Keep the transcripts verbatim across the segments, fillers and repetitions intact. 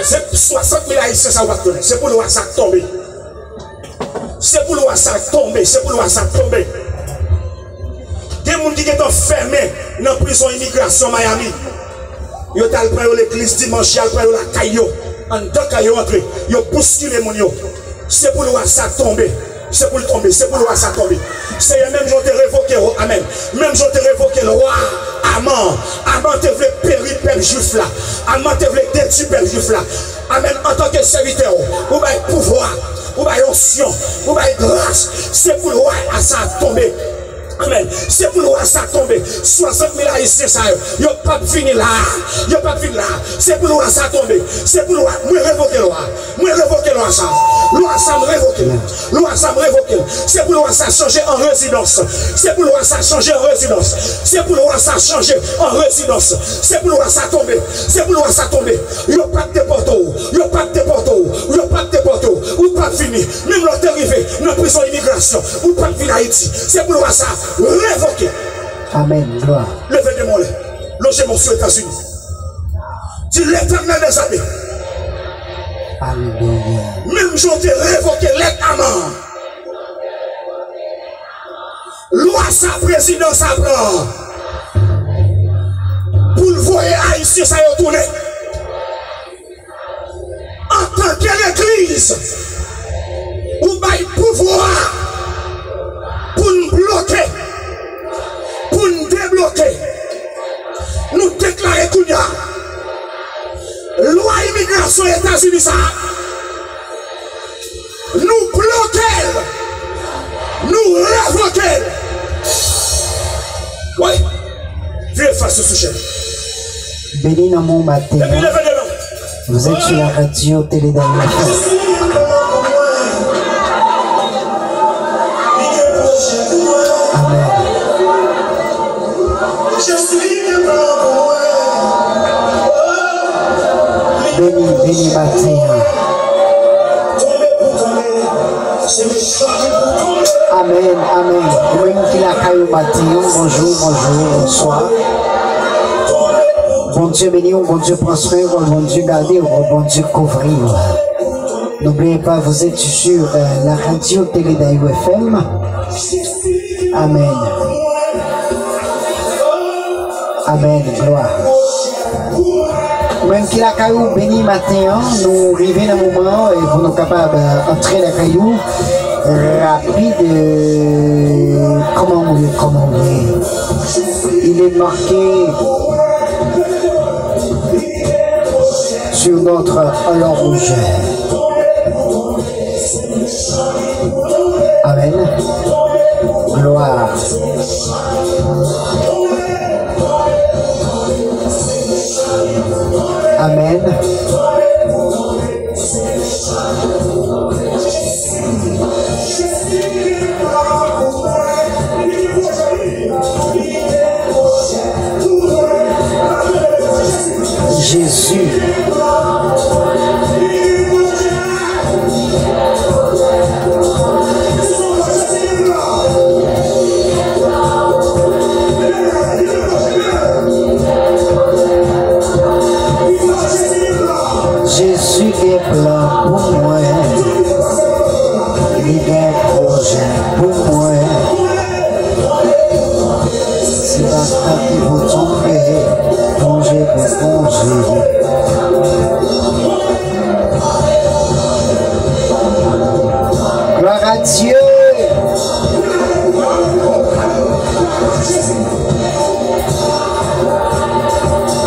Se swasant mil Ayisyen sa w ap tounen. Se pou lwa sa tonbe. Se pou lwa sa tonbe. Se pou lwa sa tonbe. Gen moun ki gentan fèmen nan prizon imigrasyon Miami. Yo t al pran yo legliz dimanch, y al pran yo lakay yo. Anndan kay yo antre. Yo bouskile moun yo. Se pou lwa sa tonbe. Se pou l tonbe, se pou lwa sa tonbe. Seyè, menm jan w te revoke, o, amèn. Menm jan w te revoke lwa Aman. Aman te vle peri pèp jwif la. Aman te vle detwi pèp jwif la. Amèn. Antanke sèvitè w, ou bay pouvwa, ou bay onksyon, ou bay gras. Se pou lwa sa tonbe. Amèn. Se pou lwa sa tonbe. Swasant mil Ayisyen sa yo, yo p ap vini la. Yo p ap vini la. Se pou lwa sa tonbe. Se pou lwa. Mwen revoke lwa. Mwen revoke lwa sa. Lwa sa m revoke l. Lwa sa m revoke l. Se pou lwa sa chanje an rezidans. Se pou lwa sa chanje an rezidans. Se pou lwa sa chanje an rezidans. Se pou lwa sa tonbe. Se pou lwa sa tonbe. Yo p ap depòte w. Yo p ap depòte w. Yo p ap depòte w. Ou p ap vini. Menm lè w te rive nan prizon imigrasyon, ou p ap vin Ayiti. Se pou lwa sa revoke. Amèn. Glwa. Leve de men w anlè. Lonje men w sou Etazini. Di, Letènèl dèzame. Alelouya. Menm jan w te revoke lèt Aman an, lwa sa prezidan sa pran pou l voye Ayisyen sa yo tounen. Antanke legliz, ou bay pouvwa pou n bloke, pou n debloke. Nou deklare kounye a, lwa imigrasyon Etazini sa a, nou bloke l, nou revoke l. Wi. Vire fas ou sou chèf. Beni nan men w maten an. Vous êtes sur la radio Télé Dayou F M. Amèn. Beni, beni maten an. Amèn, amèn. Ou menm ki lakay ou maten an, bonjou, bonjou, bonswa. Bondye beni w, Bondye pran swen w, Bondye gade w, Bondye kouvri w. N'oubliez pas, vous êtes sur, euh, la radio Télé Dayou F M. Amèn. Amèn. Glwa. Ou menm ki lakay ou, beni maten an, nou rive nan moman an, e pou nou kapab, euh, antre lakay ou, rapid, euh, kòman ou ye, kòman ou ye. Il est marqué sur notre horloge. Amèn. Glwa. Amèn. Jezi. Jezi gen plan pou mwen. Li gen pwojè pou mwen. Se pa tan ki pou tonbe, plonje pou plonje. Gloire à Dieu.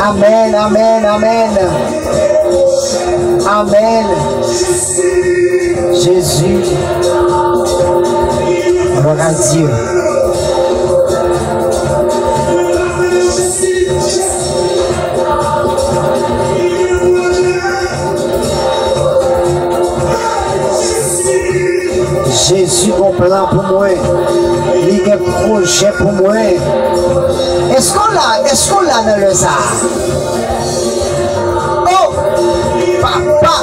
Amèn, amèn, amèn. Amèn. Jezi. Gloire à Dieu. Jezi gon plan pou mwen. Li gen pwojè pou mwen. Èske w la? Èske w la nan lè sa a? Oh, papa!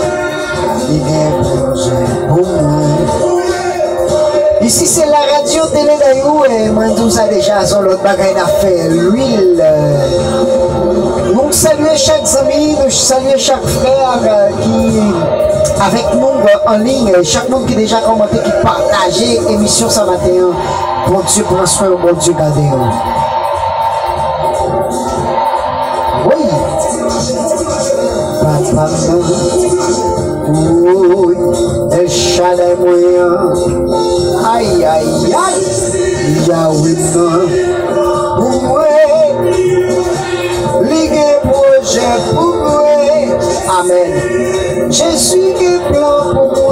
Li gen pwojè pou mwen. Isi se la radio Télé Dayou, e mwen di w sa deja, se yon lòt bagay n ap fè. Lwil. Nou salye chak zanmi, nou Salye chak frè, euh, ki avèk nou, euh, an liy, chak moun ki deja kòmante, ki pataje emisyon sa maten an. Bondye pran swen w, Bondye gade w. Wi. Papa m nan. Wi. El Shaddai mwen an. Ay, ay, ay. Yahweh m nan. Pou mwen. Li gen pwojè pou mwen. Amèn. Jezi gen plan pou mwen.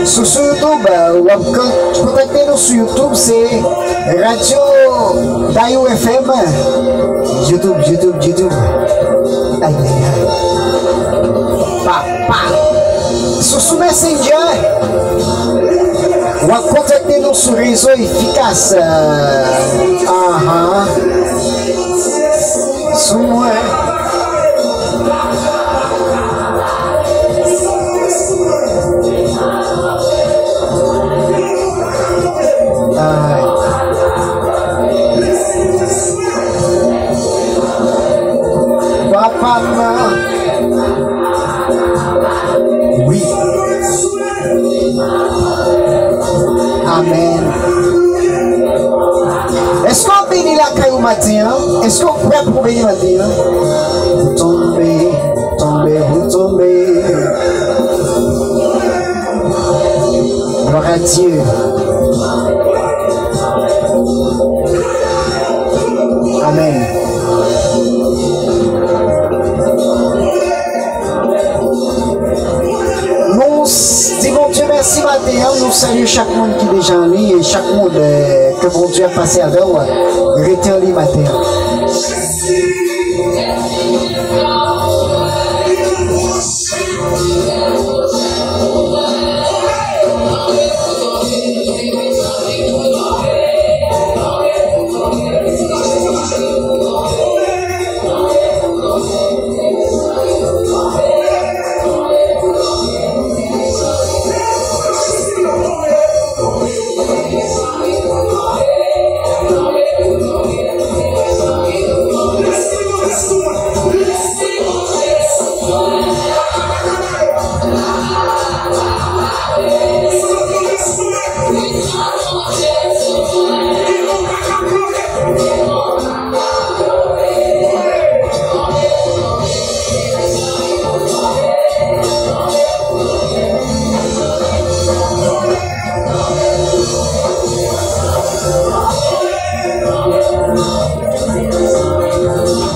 Sou, sou YouTube, w ap kon-, kontakte nou sou YouTube, se Radyo Dayou F M. YouTube, YouTube, YouTube. Ay, ay, ay. Papa. Sou, sou Messenger. W ap kontakte nou sou rezo efikas. Ahan. Sou mwen. Ay. Papa m nan. Wi. Amèn. Èske w ap beni lakay ou maten an? Èske w prè pou w beni maten an? Ou tonbe, tonbe, ou tonbe. Gloire à Dieu. Amèn. Nou s-, di Bondye mèsi maten an, nou salye chak moun ki deja an liy e chak moun, eh, ke Bondye ap pase avè w, rete an liy maten an.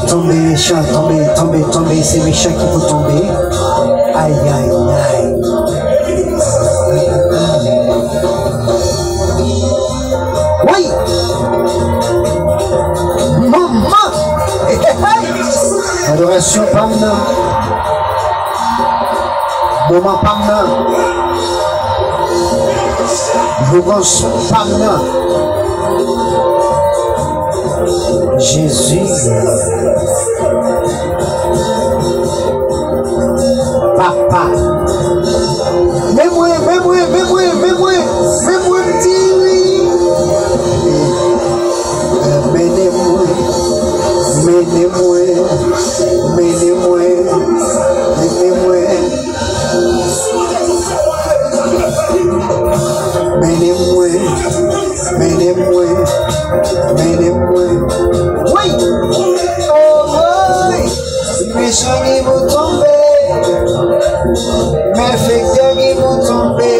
Tonbe mechan, tonbe, tonbe, tonbe, se mechan ki pou tonbe. Ay, ay, ay. Wi! Manman! Hey, hey, hey! Adorasyon pa m nan. Moman pa m nan. Louvans pa m nan. Jezi. Papa. Men mwen, men mwen, men mwen, men mwen, men mwen m di wi. Mennen mwen, mennen mwen, mennen mwen, mennen mwen. Mennen mwen, mennen mwen, mennen mwen. Woy! Oh, woy! Mechan ki pou tonbe, malfektè ki pou tonbe.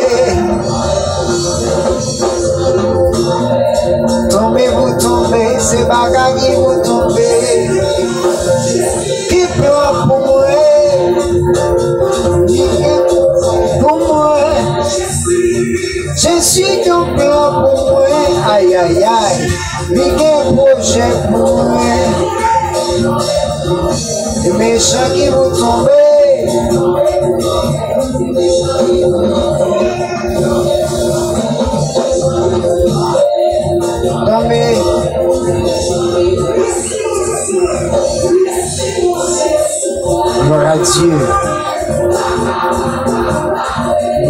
Tonbe pou tonbe, se bagay ki pou tonbe. Ki plan pou mwen? Ki plan pou mwen? Jezi gen plan pou mwen. Ay, ay, ay. Li gen pwojè pou mwen. E mechan ki pou tonbe. Tonbe. Gloire à Dieu.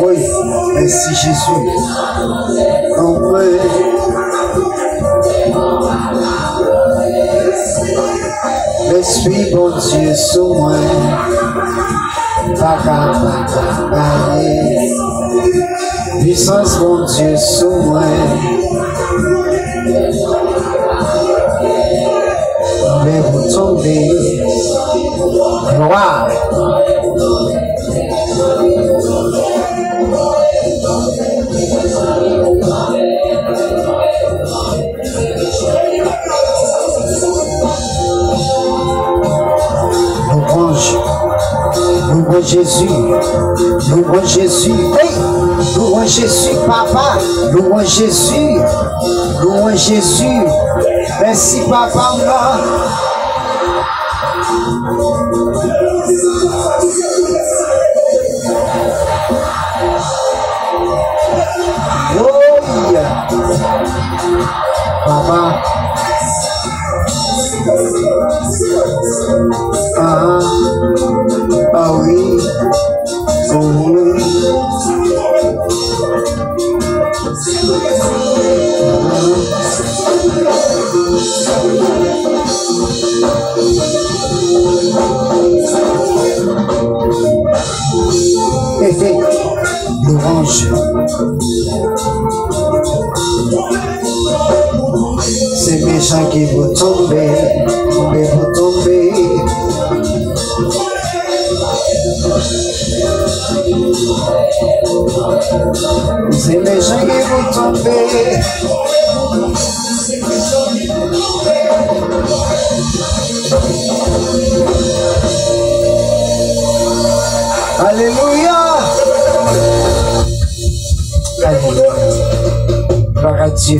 Wi, mèsi Jezi. Anpil. Lespri Bondye sou mwen. Pwisans Bondye sou mwen. Lè w tonbe. Glwa. Louange. Louange Jésus. Louange Jésus. Hey! Louange Jésus, papa. Louange Jésus. Louange Jésus. Mèsi, papa m nan. Woy! Papa. Ah, ah wi. Oh, wi. Efe, louanj. Se mechan ki pou tonbe, tonbe pou tonbe. Se mechan ki pou tonbe. Alelouya. Alelouya. Glwa a Dye.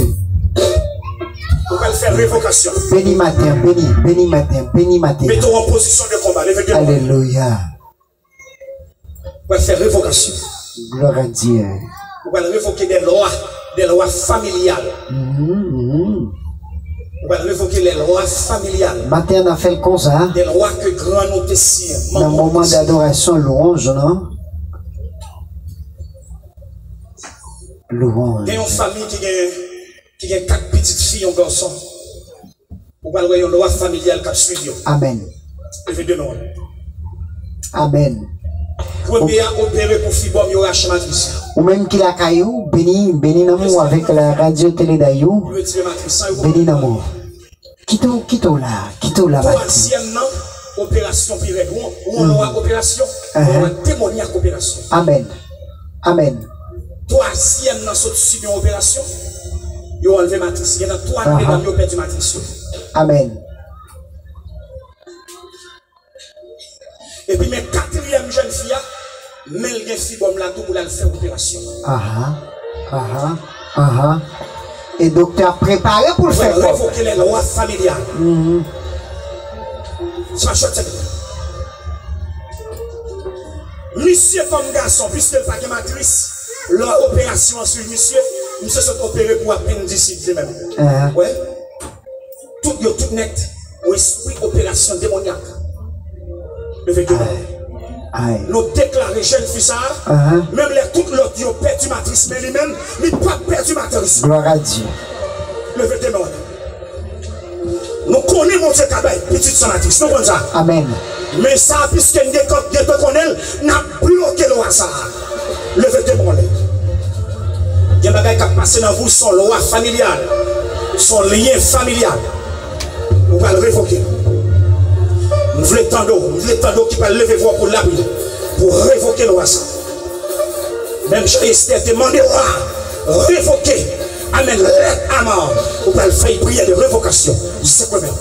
Ou pral fè revokasyon. Beni maten, beni, beni maten, beni maten. Mete w an pozisyon de konba. Leve de men. Alelouya. Ou pral fè revokasyon. Glwa a Dye. Ou pral revoke de lwa, de lwa familyal. Mhm, mhm. Ou pral revoke de lwa familyal. Maten an, n a fè l konsa. De lwa ke grann ou te siyen. Nan moman dadorasyon, lwanj lan. Louanj. Gen yon fanmi ki gen, ki gen kat pitit fi, yon gason. Ou pral wè yon lwa familyal k ap swiv yo. Amèn. Leve de men w. Amèn. Premye a opere pou fibwòm, yo rache matris la. Ou menm ki lakay ou, beni, beni nanm ou avèk la radyo tele Dayou. Yo retire matris lan, yo beni nanm ou. Kite w, kite w la, kite w la, Matye. Twazyèm nan, operasyon pi rèd. Ou, ou yon lwa operasyon, yon lwa demonyak operasyon. Amèn. Amèn. Twazyèm nan sot sibi yon operasyon, yo anlve matris. Gen nan twa medam yo pèdi matris yo. Amèn. Epi men katriyèm jèn fi a, men l gen fibwòm la tou pou l al fè operasyon. Aha, aha, aha. E doktè ap prepare pou l fè kòb. Revoke lè lwa familyal. Mhm. Se pa chòt, se Misye kòm gason, piske l pa gen matris, lè operasyon an swiv misye, misye sot opere pou apendisit li menm. Wè? Tout yo, tout nèt, yon espri operasyon demonyak. Leve de men. Ay, ay. Nou deklare jèn fi sa a, menm lè tout lòt yo pèdi matris, men li menm, li p ap pèdi matris. Glwa a Dye. Leve de men w. Nou konnen Bondye ka bay pitit san matris. Nou konn sa. Amèn. Men sa, piske n gen kòd, gen te konnen l, n ap bloke lwa sa a. Leve de men w anlè. Gen bagay k ap pase nan vi w, se yon lwa familyal. Se yon lyen familyal. Ou pral revoke l. M vle tande w, m vle tande w ki pral leve vwa w pou lapriyè, pou revoke lwa sa a. Menm jan Estè te mande wa a, revoke. Amèn. Lèt Aman, ou pral fè yon priyè de revokasyon. Sekwe men w.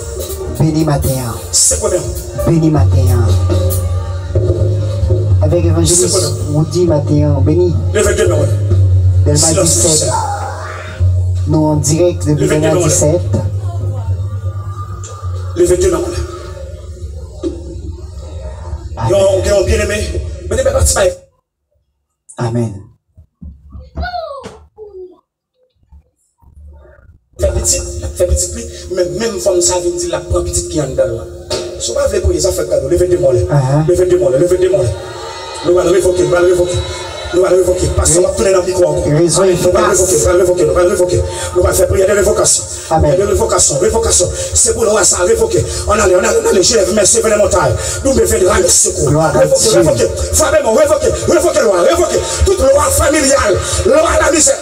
Beni maten an. Sekwe men w. Beni maten an. Avèk evanjelis Woody maten an, beni. Leve de men w. Dèlma disèt. Nou an dirèk depi Dèlma disèt. Leve de men w. Yon, gen yon byeneme. Byeneme pati bay. Amèn. Fè pitit, l ap fè pitit li, men menm fanm sa vin di l ap pran pitit ki anndan l lan. Si w pa vle priye, sa fè gade w. Leve demon lè. Leve demon lè, leve demon lè. Nou pral revoke, nou pral revoke. Nou pral revoke. Pastè, w ap tounen nan mikwo ankò. Nou pral revoke, nou pral revoke, nou pral revoke. Nou pral fè priyè de revokasyon. Priyè de revokasyon, revokasyon. Se pou lwa sa revoke. Ann ale, ann ale, ann ale. Genève, Mèsi, Venè, Montay. Doumbe, Vedra, Mèsi, Sekou. Revoke, revoke. Frape mò, revoke, revoke lwa, revoke. Tout lwa familyal, lwa lamizè.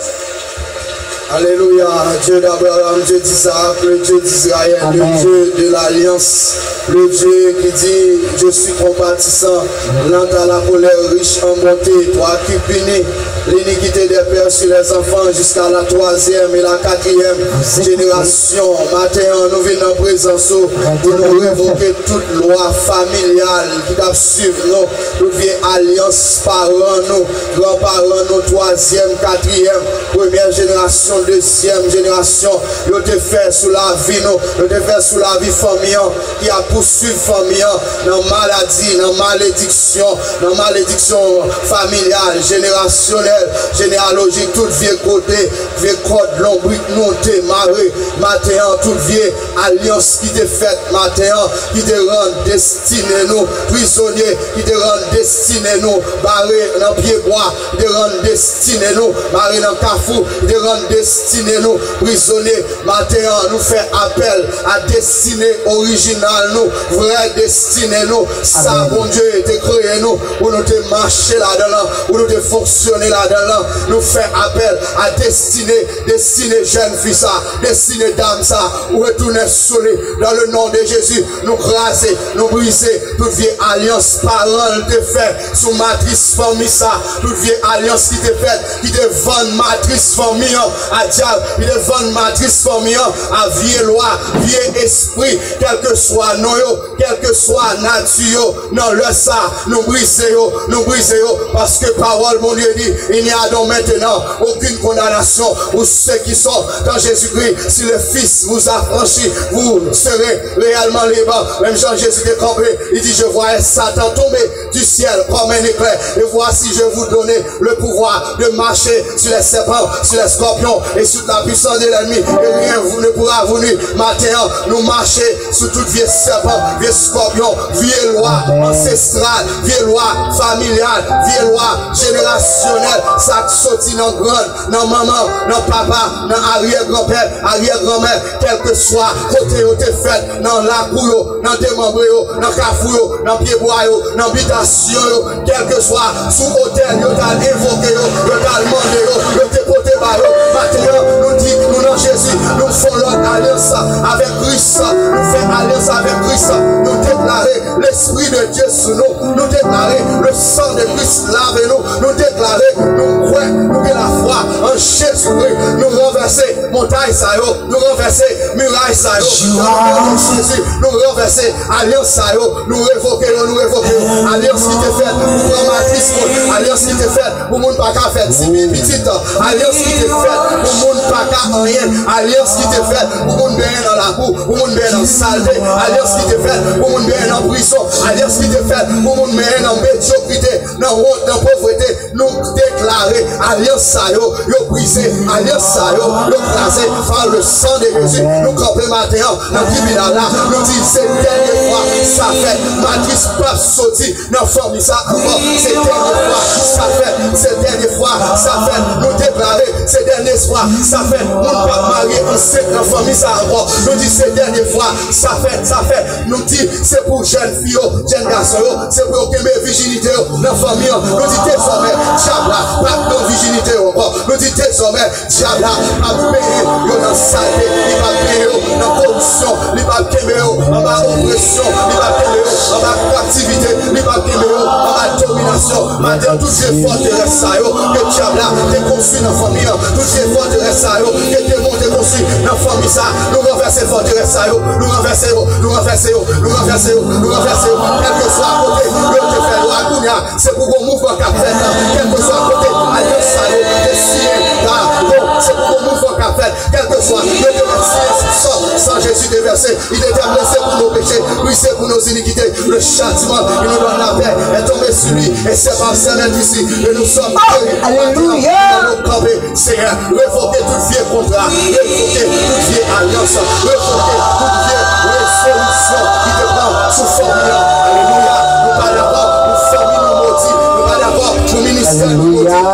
Alléluia, Dieu d'Abraham, Dieu d'Isaac, le Dieu d'Israël, le Dieu de l'alliance, le Dieu qui dit, je suis compatissant, lent à la colère, riche en bonté, toi qui punis l'iniquité des pères sur les enfants jusqu'à la troisième et la quatrième génération. Maten an, nou vin nan prezans ou pou nou revoke tout lwa familyal ki t ap swiv nou, tout vye alyans paran nou, granparan nou, twazyèm, katriyèm, premyè jenerasyon, dezyèm jenerasyon, yo te fè sou lavi nou, yo te fè sou lavi fanmi an, ki ap pouswiv fanmi an nan maladi, nan malediksyon, nan malediksyon familyal, jenerasyonèl, jeneyalojik, tout vye kote, vye kòd lonbrit nou te mare. Maten an, tout vye alyans ki te fèt maten an, ki te rann destine nou prizonye, ki te rann destine nou bare nan pyebwa, ki te rann destine nou bare nan kafou, ki te rann destine nou prizonye. Maten an, nou fè apèl a destine orijinal nou, vrè destine nou, sa Bondye te kreye nou, pou nou te mache ladan l, pou nou te fonksyone ladan l. Nou fè apèl a destine, destine jèn fi sa, destine dam sa, ou retounen sou li. Dans le nom de Jésus, nou kraze, nou brize tout vye alyans paran l te fè sou matris fanmi sa, tout vye alyans ki te fèt, ki te vann matris fanmi an a dyab, ki te vann matris fanmi an a vye lwa, vye espri, kèlkeswa non yo, kèlkeswa nati yo, nan lè sa, nou brize yo, nou brize yo, paske pawòl Bondye di, il n'y a donc maintenant aucune condamnation pour ceux qui sont dans Jésus-Christ. Si le Fils vous affranchit, vous serez réellement libre. Menm jan Jezi te kanpe, li di, je voyais Satan tomber du ciel comme un éclair. Et voici, je vous donne le pouvoir de marcher sur les serpents, sur les scorpions et sur la puissance de l'ennemi. Et rien vous ne pourra vous nuire. Maten an, nou mache sou tout vye sèpan, vye skòpyon, vye lwa ansestral, vye lwa familyal, vye lwa jenerasyonèl, sa k soti nan grann, nan manman, nan papa, nan aryè granpè, aryè granmè, kèlkeswa kote yo te fèt, nan lakou yo, nan demanbre yo, nan kafou yo, nan pyebwa yo, nan bitasyon yo, kèlkeswa sou otèl yo t al envoke yo, yo t al mande yo, yo te pote ba yo. Maten an, nou di, nou nan Jezi, nou fè lòt alyans avèk Kris, nou fè alyans avèk Kris, nou deklare lespri de Dye sou nou, nou deklare le sang de Christ lave nou, nou deklare nou kwè, nou gen lafwa an Jezikri, nou ranvèse montay sa yo, nou ranvèse miray sa yo. Nan non de Jezi, nou ranvèse alyans sa yo, nou revoke yo, nou revoke yo. Alyans ki te fèt pou pran matris moun, alyans ki te fèt pou moun pa ka fè timoun pitit, alyans ki te fèt pou moun pa ka anyen, alyans ki te fèt pou moun benyen nan lakou, pou moun benyen nan salte, alyans ki te fèt pou moun benyen nan prizon, alyans ki te fèt pou moun benyen nan medyokrite, nan wont, nan povrete. Nou deklare alyans sa yo, yo brize, alyans sa yo, yo kraze par le sang de Jésus. Nou kanpe maten an nan tribinal la, nou di se dènye fwa sa fèt. Matris p ap soti nan fanmi sa ankò. Se dènye fwa sa fèt, se dènye fwa sa fèt. Nou deklare se dènye fwa sa fèt. Moun p ap marye ansent nan fanmi sa ankò. Nou di se dènye fwa sa fèt, sa fèt. Nou di se pou jèn fi yo, jèn gason yo, se pou yo kenbe vijinite yo nan fanmi an. Nou di dezòmè, dyab la p ap pran vijinite yo ankò. Nou di dezòmè, dyab la p ap benyen yo nan salte, li p ap benyen yo nan koripsyon, li p ap kenbe yo anba opresyon, li p ap kenbe yo anba kaptivite, li p ap kenbe yo anba dominasyon. Maten an, tout vye fòterès sa yo ke dyab la te konstwi nan fanmi an, tout vye fòterès sa yo ke demon te konstwi nan fanmi sa, nou ranvèse fòterès sa yo, nou ranvèse yo, nou ranvèse yo, nou ranvèse yo, nou ranvèse yo. Kèlkeswa kote yo te fè lwa, kounye a, se pou gon mouvman k ap fèt. Kèlkeswa kote alyans sa yo te siyen, bon, se pou gon mouvman k ap fèt. Kèlkeswa yo te mèt siyen sou sò, san Jezi te vèse, li te tèt blese pou nou peche, brise pou nou inikite. Le châtiment qui nous donne la paix est tombé sur lui, et c'est par ses meurtrissures que nous sommes guéris. Alléluia. Maten an, nou kanpe, Senyè, revoke tout vye kontra, revoke tout vye alyans, revoke tout vye rezolisyon ki te pran sou fanmi an. Alelouya. Nou pa dakò pou fanmi nou modi, nou pa dakò pou ministè nou modi.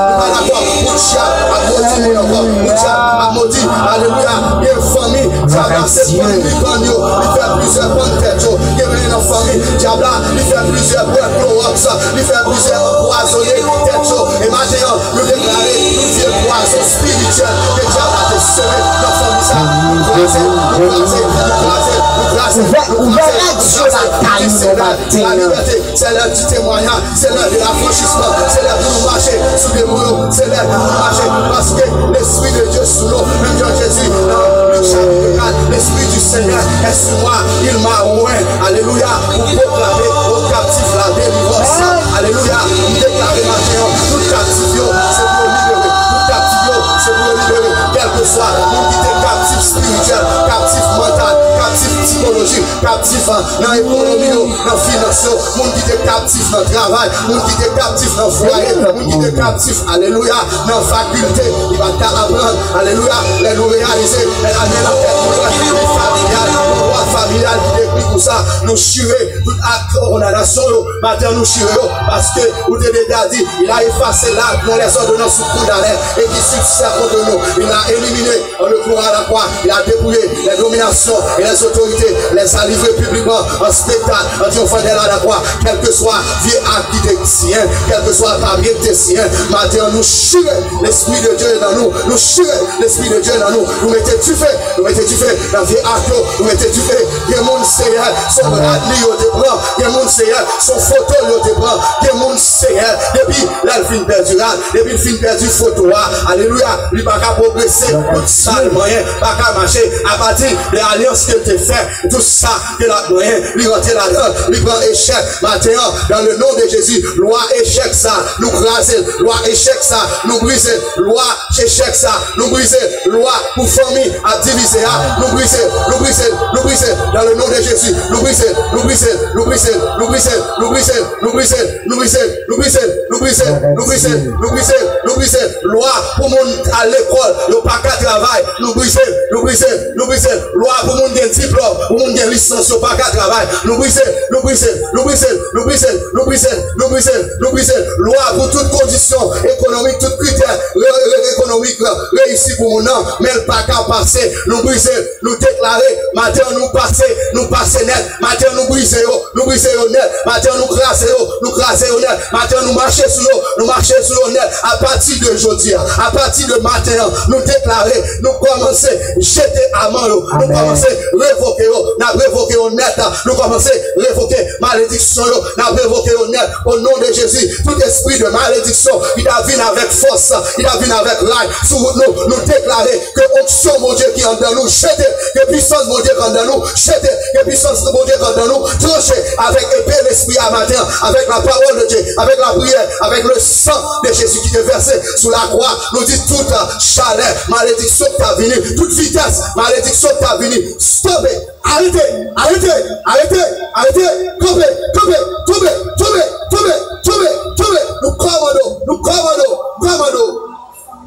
Li fè plizyè anpwazonnen tèt yo. E maten an, nou deklare tout vye pwazon espirityèl ke dyab la te semen nan fanmi sa a. Nou kraze, nou kraze, nou kraze, nou kraze, nou kraze, nou kraze. Tout Senyè, la libète, c'est l'heure du témoignage, c'est l'heure de l'affranchissement, c'est l'heure pou nou mache sou demon yo, c'est l'heure pou nou mache, paske l'Esprit de Dieu sous l'eau, menm jan Jezi nan Lik chapit kat, l'Esprit du Seigneur est sur moi, il m'a oint. Alelouya. Pou pwoklame o kaptif la delivrans. Alelouya. M deklare maten an, tout kaptif yo, se pou yo libere. Tout kaptif yo, se pou yo libere. Kèlkeswa moun ki te kaptif espirityèl, kaptif mantal, kaptif sikolojik, kaptif, ah, nan ekonomi yo, nan finans yo, moun ki te kaptif nan travay, moun ki te kaptif nan fwaye, moun ki te kaptif, alelouya, nan fakilte, li pa t ka aprann, alelouya, lè nou reyalize, lè la men nan tèt nou, li familyal, yon lwa familyal ki dekri konsa, nou chire tout ak kondanasyon yo, maten nou chire yo, paske ou te deja di, il a effacé l'acte dont les ordonnances nous condamnaient et qui subsistait contre nous, il a éliminé en le clouant à la croix, il a dépouillé les dominations et les autorités, les a livrés publiquement en spectacle, en triomphant derrière la croix. Kèlkeswa vye ak ki te siyen, kèlkeswa papye ki te siyen, maten an nou chire, l'Esprit de Dieu nan nou, nou chire, l'Esprit de Dieu nan nou, nou mete dife, nou mete dife nan vye ak yo, nou mete dife. Gen moun, Senyè, se rad li yo te pran, gen moun, Senyè, se foto l yo te pran, gen moun, Senyè, depi lè l fin pèdi rad, depi l fin pèdi foto a, alelouya, li pa ka pwogrese, tout sa l manyen pa ka mache. Apati de alyans ke l te fè, tout sa ke l ap manyen, li rantre ladan, li pran echèk. Maten an, dans le nom de Jésus, lwa echèk sa, nou kraze l, lwa echèk sa, nou brize l, lwa echèk sa, nou brize l, lwa pou fanmi ap divize a, nou brize l, nou brize l, nou brize l, dans le nom de Jésus, nou brize l, nou brize l, nou brize l, nou brize l, nou brize l, nou brize l, nou brize l, nou brize l, nou brize l, nou brize l, nou brize l, nou brize l, lwa pou moun al lekòl, yo pa ka travay, nou brize l, nou brize l, nou brize l, lwa pou moun gen diplòm, pou moun gen lisans, yo pa ka travay, nou brize l, nou brize l, nou brize l, nou brize l, nou brize l, nou brize l, nou brize l, lwa pou tout kondisyon ekonomik, tout kritè re- re- ekonomik reyisi pou moun nan, men l pa ka pase, nou brize l, nou deklare, maten an nou pase, nou pase nèt, maten an nou brize yo, nou brize yo nèt, maten an nou kraze yo, nou kraze yo nèt, maten an nou mache sou yo, nou mache sou yo nèt, apati de jodi a, apati de maten an, nou deklare, nou kòmanse jete aman yo, nou kòmanse revoke yo, n ap revoke yo nèt, nou kòmanse revoke malediksyon yo, n ap revoke yo nèt, o non de Jezi, tout espri de malediksyon ki ta vin avèk fòs, ki ta vin avèk ray sou wout nou, nou deklare ke onksyon Bondye ki anndan nou jete, ke pisans Bondye ki anndan nou jete, ke pisans Bondye ki anndan nou tranche avèk epe Lespri a maten an, avèk la parole de Dieu, avèk la prière, avec le sang de Jésus qui te versé sous la croix. Nou di tout chalè malediksyon ki ta vini, tout vitès malediksyon ki ta vini, stope, arete, arete, arete, arete, kanpe, kanpe, tonbe, tonbe, tonbe, tonbe, tonbe. Nou kòmande w, nou kòmande w, kòmande w.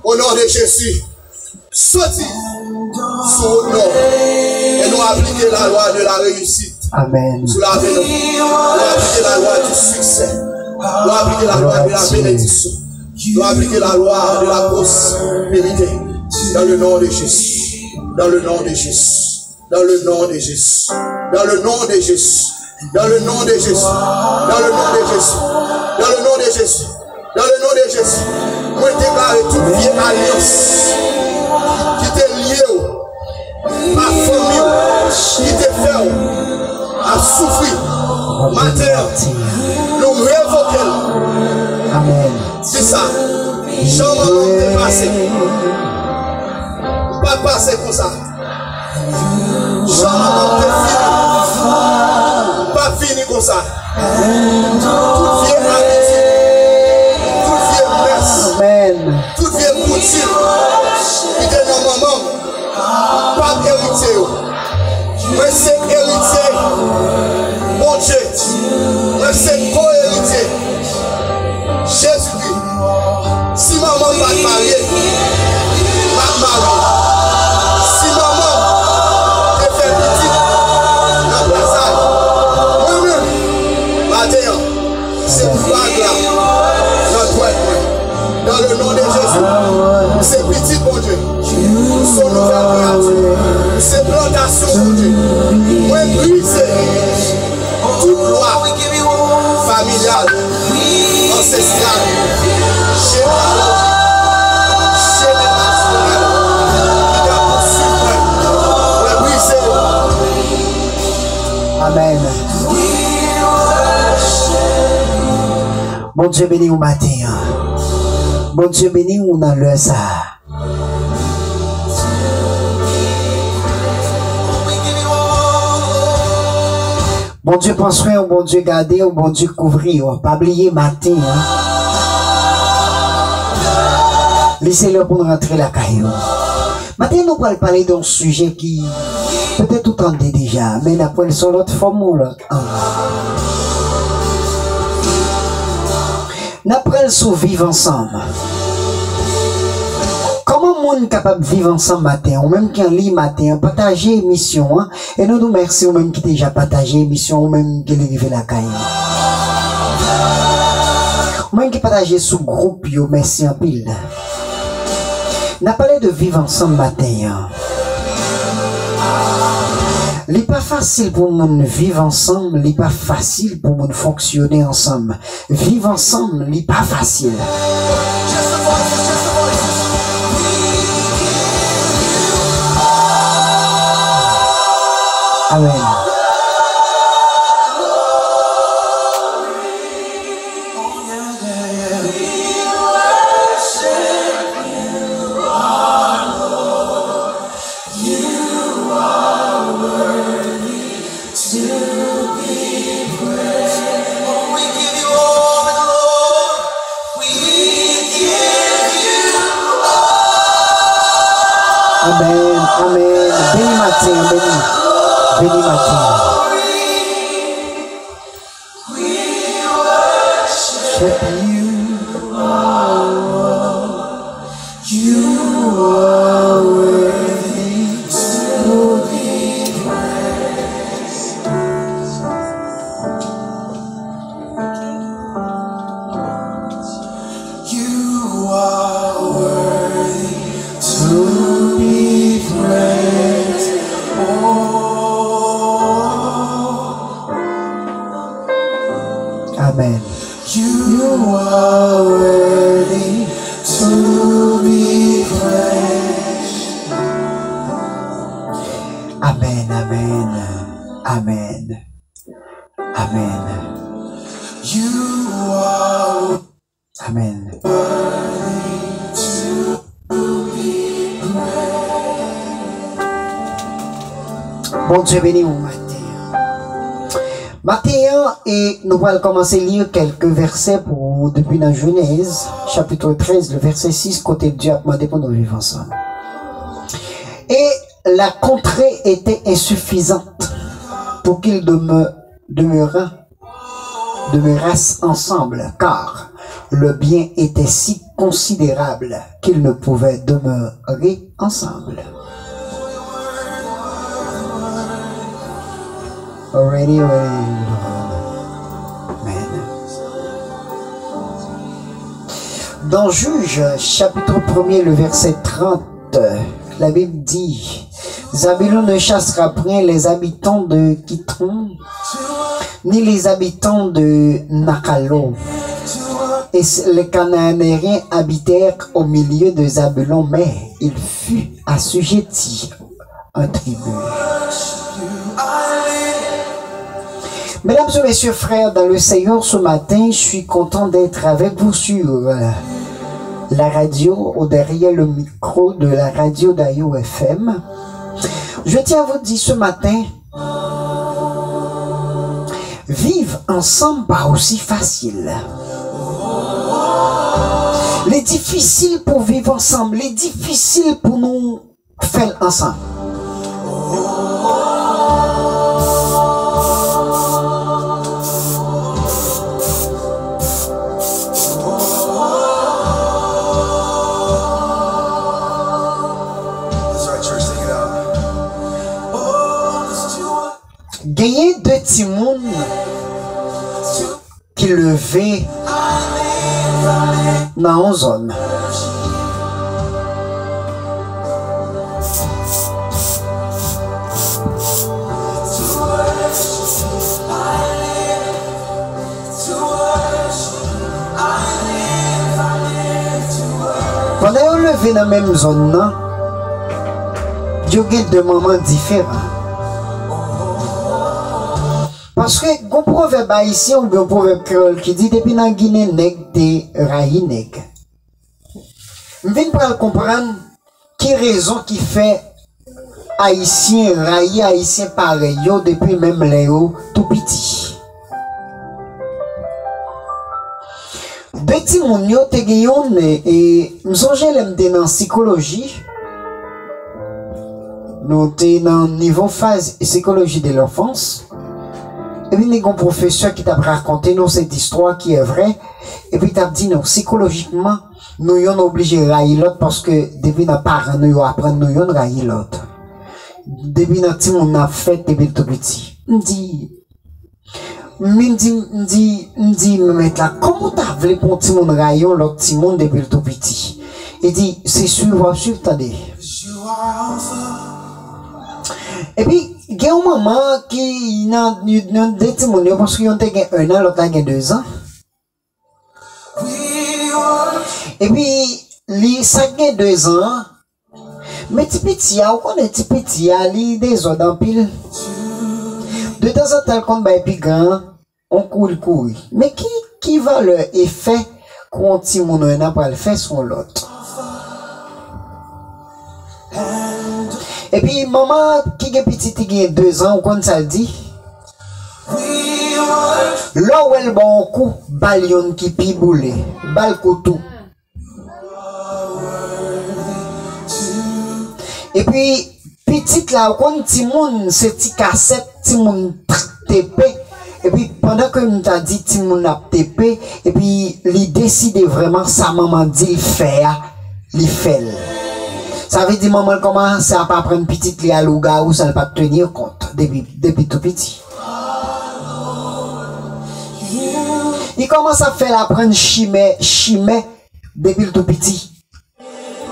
O non de Jezi, soti sou wout nou e nou aplike la lwa de la reyisit sou lavi nou. Nou aplike la lwa di siksè. Nou aplike la lwa de la benediksyon. Nou aplike la lwa de la pwosperite. Dans le nom de Jésus. Dans le nom de Jésus. Dans le nom de Jésus. Dans le nom de Jésus. Dans le nom de Jésus. Dans le nom de Jésus. Dans le nom de Jésus. Dans le nom de Jésus. Mwen deklare tout vye alyans ki te lye w pa fanmi w, ki te fè w ap soufri. Maten an, nou revoke l. Amèn. Se sa. Jan manman m te pase. M pa pase konsa. Jan manman m te fini. M pa fini konsa. Tout vye abitid, tout vye mès, tout vye koutim ki te nan manman m, m p ap eritye yo. Mwen se eritye Bondye. Mwen se ko-eritye Jezikri. Si manman m pa t marye, m ap marye. Si manman m te fè pitit nan plasaj, mwen menm, maten an, se bag la nan dwèt mwen. Dans le nom de Jésus, m se pitit Bondye. M se yon nouvèl kreyati. M se plantasyon Bondye. Mwen brize tout lwa familyal. Ansestral, jenealoji, jenerasyon ki ta pouswiv mwen, mwen brize yo. Amèn. Bondye beni w maten an. Bondye beni w nan lè sa a. Bondye pran swen w, Bondye gade w, Bondye kouvri w. Pa bliye maten an, li se lè pou n rantre lakay ou. Maten an, nou pral pale de yon sijè ki petèt ou tande deja, men n ap pral sou lòt fòm ou lòt. N ap pral sou viv ansanm. Kòman moun kapab viv ansanm maten an? Ou menm ki an liy maten an, pataje emisyon an. E nou di w mèsi ou menm ki deja pataje emisyon, ou menm ki li rive lakay ou. Ou menm ki pataje sou gwoup yo, mèsi anpil. N ap pale de viv ansanm maten an. Li pa fasil pou moun viv ansanm, li pa fasil pou moun fonksyone ansanm. Viv ansanm, li pa fasil. Amèn. Amèn, amèn. Beni maten, beni. Beni maten. Worship you, our Lord. You are worthy to be praised. You are worthy to be praised. Oh. Amen. You are worthy to be praised. Amen, amen, amen, amen. You are Amen. Bondye beni w maten an. Maten an, e nou pral kòmanse li kèlke vèsè pou ou depi nan Jenèz, chapit trèz, le vèsè sis, kote Dye ap mande pou nou viv ansanm. Et la contrée était insuffisante pour qu'ils deme- demeurant- demeurassent ensemble, car le bien était si considérable qu'ils ne pouvaient demeurer ensemble. Already, already. Amen. Dans Juges, chapitre premier, le verset trente, la Bible dit, Zabulon ne chassera point les habitants de Kitron, ni les habitants de Naphtali. Et les Cananéens habitèrent au milieu de Zabulon, mais il fut assujetti en tribu. Mesdames et messieurs, frères dans le Seigneur, ce matin, je suis content d'être avec vous sur, euh, la radio ou derrière le micro de la radio Dayou F M. Je tiens à vous dire ce matin, viv ansanm pa osi fasil. Li difisil pou viv ansanm, li difisil pou nou fè l ansanm. Genyen de timoun ki leve nan yon zòn. Rive nan menm zòn nan, yo gen de manman diferan. Paske gon pwovèb ayisyen oubyen yon pwovèb kreyòl ki di depi nan Ginen nèg te rayi nèg. M vin pral konprann ki rezon ki fè Ayisyen rayi Ayisyen parèy yo depi menm lè yo tou piti. De timoun yo te gen youn, e, e, m sonje lè m te nan sikoloji, nou te nan nivo faz sikoloji de lanfans, epi ni gon pwofesè ki t ap rakonte nou se istwa ki vrè, epi t ap di nou sikolojikman, nou yonn oblije rayi lòt paske depi nan paran nou yo aprann nou yonn rayi lòt. Depi nan timoun nan ap fèt, depi l tou piti. M di, m di, m di, m di, mèt la, kòman w ta vle pou yon timoun rayi yon lòt timoun depi l tou piti? Li di, se swiv w ap swiv, tande. Epi, gen yon manman ki nan, nan de timoun yo, paske yon te gen en an, lòt la gen de zan. Epi, li, sa k gen de zan an, men ti piti a, ou konnen ti piti a, li dezòd anpil. De tanzantan, l konn bay pi gran an, on kou, l kouri. Men ki, ki valè efè ke yon timoun en an pral fè sou yon lòt? Epi, manman ki gen pitit, li gen de zan, ou konn sa l di? Lè w wè l ba w yon kou, ba l youn ki pi boule, ba l kou tou. Epi, pitit la, ou konn timoun, se ti kasèt, timoun tepe. Epi, pandan ke m ta di timoun ap tepe, epi li deside vrèman sa manman di l fè a, li fè l. Sa vle di manman l kòmanse ap aprann pitit li a lougawou san l pa t teni kont depi, depi tou piti. Li kòmanse ap fè l aprann chimè, chimè depi l tou piti.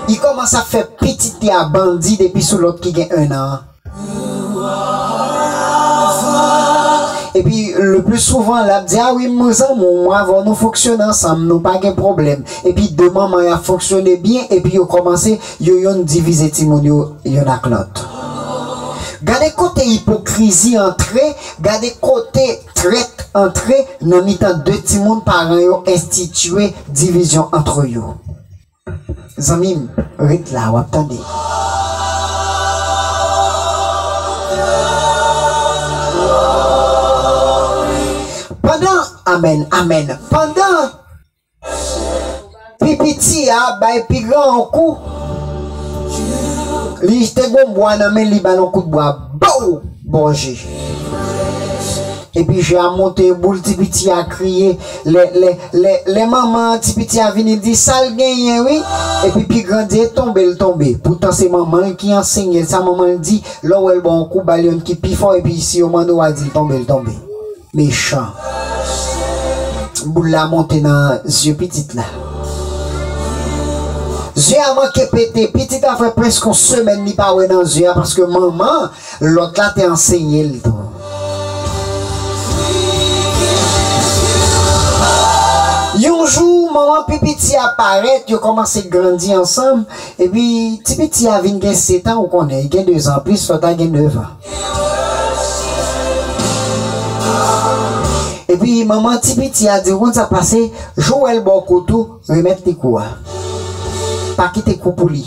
Li kòmanse ap fè pitit li a bandi depi sou lòt ki gen en an an. Epi, le pli souvan, l ap di, a wi, m zanmi w, mwen avè w, nou fonksyone ansanm, nou pa gen pwoblèm. Epi, de manman y ap fonksyone byen, epi yo kòmanse, yo yonn divize timoun yo, yonn ak lòt. Gade kote ipokrizi antre, gade kote trèt antre nan mitan de timoun paran yo enstitiye divizyon antre yo. Zanmi m, ret la, w ap tande. Pandan, amèn, amèn. Pandan pi piti a bay pi gran an kou, li te gon bwa nan men li, ba l yon kout bwa, bow! Bò je. Epi je a monte, boul ti piti a kriye. Lè, lè, lè, lè manman ti piti a vini, l di sa l genyen, wi. Epi pi gran di, e tonbe l tonbe. Poutan se manman l ki ansenye l sa. Manman l di, lè w wè l ba w yon kou, ba l youn ki pi fò. Epi si yo mande w a di l tonbe, l tonbe. Mechan. Boul la monte nan zye pitit la. Zye a manke pete. Pitit la fè prèske yon semèn li pa wè nan zye a paske manman lòt la te ansenye l tou. Yon jou, manman pi piti a parèt, yo kòmanse grandi ansanm, epi ti piti a vin gen sèt an, ou konnen, li gen de zan anplis, lòt la gen nèf an. Epi manman ti piti a di, ou konn sa k pase, jou w wè l ba w kou tou, remèt li kou a. Pa kite kou pou li.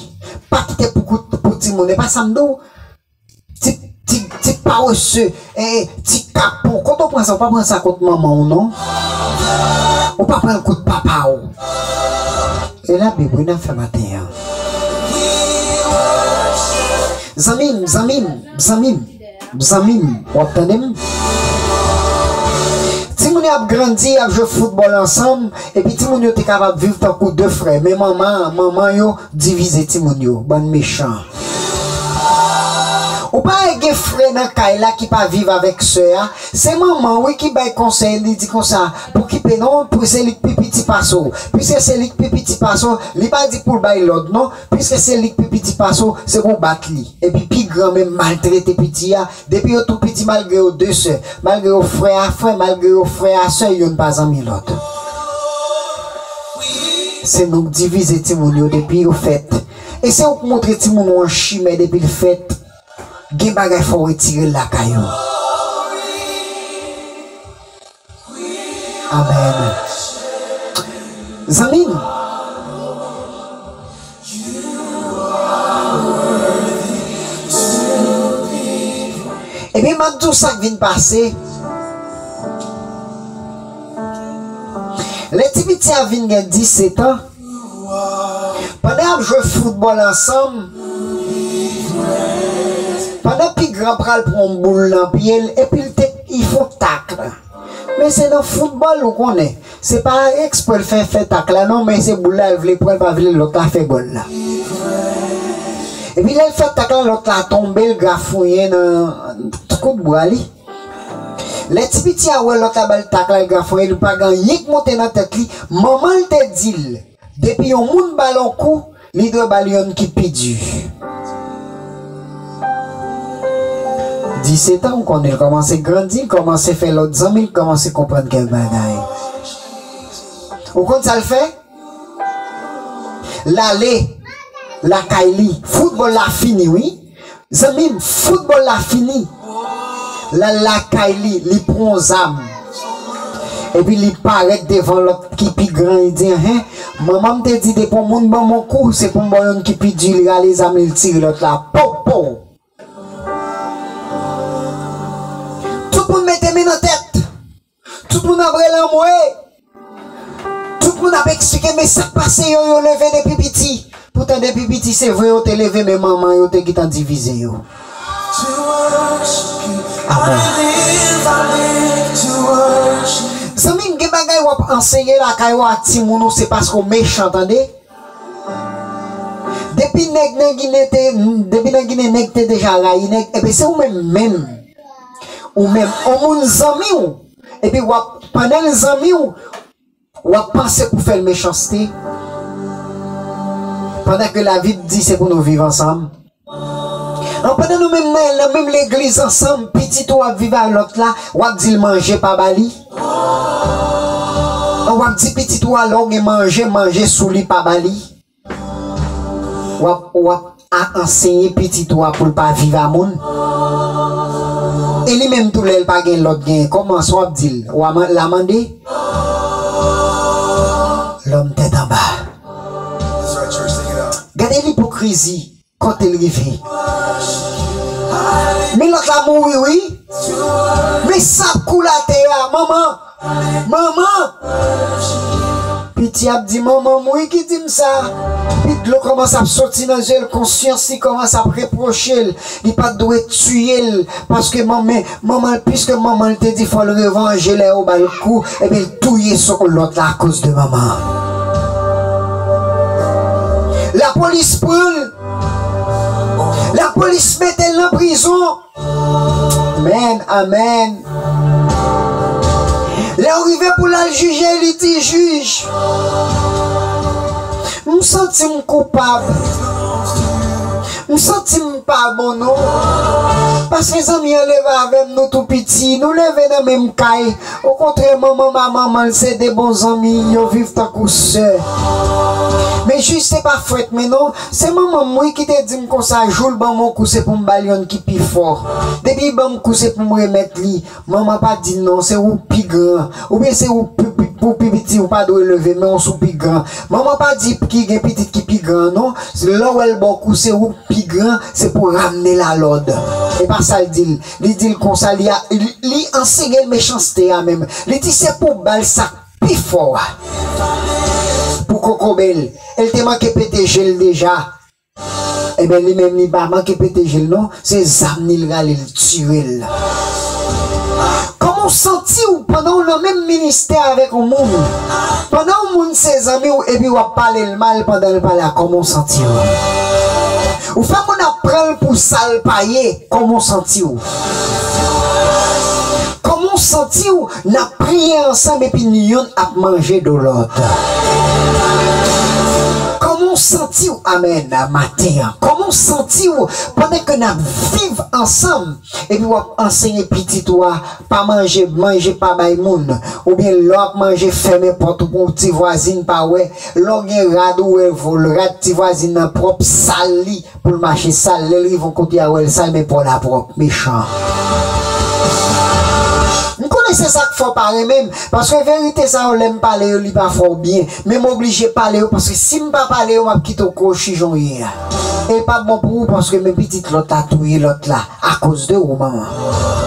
Pa kite pou, kou pou timoun. E pa sa m di w, ti, ti, ti parese, e, ti kapon. Kote w pran sa? Ou pa pran sa kot manman w, non. Ou pa pran l kot papa w. E Labib, wi, n ap fè maten an. Zanmi m, zanmi m, zanmi m, zanmi m, w ap tande m? Timoun yo ap grandi, y ap jwe foutbòl ansanm, epi timoun yo te kapab viv tankou de frè. Men manman, manman yo divize timoun yo, bann mechan. Ou pa wè gen frè nan kay la ki pa viv avèk sè a? Se manman, wi, ki bay konsèy, li di konsa, pa okipe non, pou se li k pi piti pase w. Piske se li k pi piti pase w, li pa di pou l bay lòd non. Piske se li k pi piti pase w, se pou w bat li. Epi pi gran menm maltrete piti a. Depi yo tou piti, malgre yo de sè, malgre yo frè a frè, malgre yo frè a sè, youn pa zanmi lòt. Se nou k divize timoun yo depi yo fèt. E se ou k montre timoun ou an chimè depi l fèt. Gen bagay fò w retire l lakay ou. Amèn. Zanmi m. Ebyen, m ap di w sa k vin pase. Lè ti piti a vin gen disèt an, pandan y ap jwe foutbòl ansanm, pandan pi gran pral pran yon boul nan pye l, epi l te, li fè yon tak. Men se nan foutbòl, ou konnen. Se pa eksprè l fè, fè tak la, non, men se boul la, l vle pran, l pa vle lòt la fè gòl la. Epi lè l fè tak la, lòt la tonbe, l grafouyen nan kout bra li. Lè ti piti a wè lòt la ba l tak la, l grafouyen, li pa gen anyen k monte nan tèt li. Manman l te di l, depi yon moun ba l yon kou, li dwe ba l yonn ki pi di. Disèt an, ou konnen l kòmanse grandi, l kòmanse fè lòt zanmi, l kòmanse konprann kèk bagay. Ou konn sa l fè? L ale lakay li. Foutbòl la fini, wi. Zanmi m, foutbòl la fini. L al lakay li, li pran yon zam. Epi li parèt devan lòt ki pi gran, li di, enhen, manman m te di depi yon moun ban m yon kou, se pou m ba w yonn ki pi di. Li rale zam li, li tire lòt la. Pow, pow! Tout moun mete men nan tèt. Tout moun ap rele anmwe. Tout moun ap eksplike, men sa k pase yo, yo leve depi piti. Poutan depi piti, se vre yo te leve, men manman yo te gentan divize yo. Amèn. Zanmi m, gen bagay w ap anseye lakay ou a timoun ou, se paske w mechan, tande. Depi nèg nan Ginen te, depi nan Ginen nèg te deja rayi nèg, ebyen se ou menm menm. Ou menm, on moun zanmi w, epi w ap, pandan l zanmi w, w ap panse pou fè l mechanste. Pandan ke Labib di se pou nou viv ansanm. An, pandan nou menm nan, nan menm legliz ansanm, pitit ou ap viv ak lòt la, w ap di l manje pa ba li. An, w ap di pitit ou a lè w gen manje, manje sou li pa ba li. W ap, w ap a, anseye pitit ou a pou l pa viv a moun. E li menm tou lè l pa gen lòt gen, kòman sa w ap di l? W a man-, l a mande? Lòm tèt anba. Gade lipokrizi. Kote l rive? Men lòt la mouri, wi. Men sa ap koule atè a, manman. Manman. Piti ap di, manman m, wi, ki di m sa. Epi dlo kòmanse ap soti nan zye l, konsyans li kòmanse ap repwoche l. Li pa t dwe tiye l, paske manman, manman l, piske manman l te di fò l revanje lè yo ba l kou, ebyen l touye sou lòt la akoz de manman. Lapolis pran l. Lapolis mete l nan prizon. Amèn, amèn. Lè yo rive pou l al jije, li di, jij, m santi m koupab. M santi m pa bon, non. Paske zanmi an leve avè m, nou tou piti, nou leve nan menm kay. Okontrè, manman m a manman l se de bon zanmi, yo viv tankou sè. Men jij se pa frèt men non, se manman m wi ki te di m konsa, jou l ban m yon kou se pou m ba l yonn ki pi fò. Depi l ban m kou se pou m remèt li. Manman pa di non, se ou pi gran. Oubyen se ou pi, pi, pou pi piti, ou pa dwe leve men w sou pi gran. Manman pa di ki gen pitit ki pi gran non. Lè w wè l ba w kou se ou pi gran, se pou ramne l a lòd. E pa sa l di l. Li di l konsa, li a, li, li anseye l mechanste a menm. Li di se pou ba l sa k pi fò a. Pou kokobe l. E l te manke pete je l deja. Ebyen, li menm, li pa manke pete je l non. Se zam li l rale, l tire l. Kòman w santi w pandan w nan menm ministè avèk yon moun? Pandan yon moun se zanmi w epi w ap pale l mal pandan l pa la, kòman w santi w? Ou fè moun ap pran l pou sa l pa ye, kòman w santi w? Kòman w santi w n ap priye ansanm epi n yonn ap manje do lòt? Kòman w santi w, amèn, maten an? Kòman Ou santi w pandan ke n ap viv ansanm, epi w ap ansenye pitit ou a pa manje, manje pa bay moun, oubyen lè w ap manje, fèmen pòt ou pou ti vwazin pa wè, lè w gen rad ou wè, rad ti vwazin nan pwòp, sal li, pou l mache sal, lè l rive yon kote a wè l sal, men pa w la pwòp, mechan. M konnen se sa k fè w pa renmen m, paske verite sa yo lè m pale yo li pa fè w byen, men m oblije pale yo, paske si m pa pale yo m ap kite w kwochi jan w ye a. E pa bon pou ou, paske men pitit lòt la touye lòt la akoz de ou manman.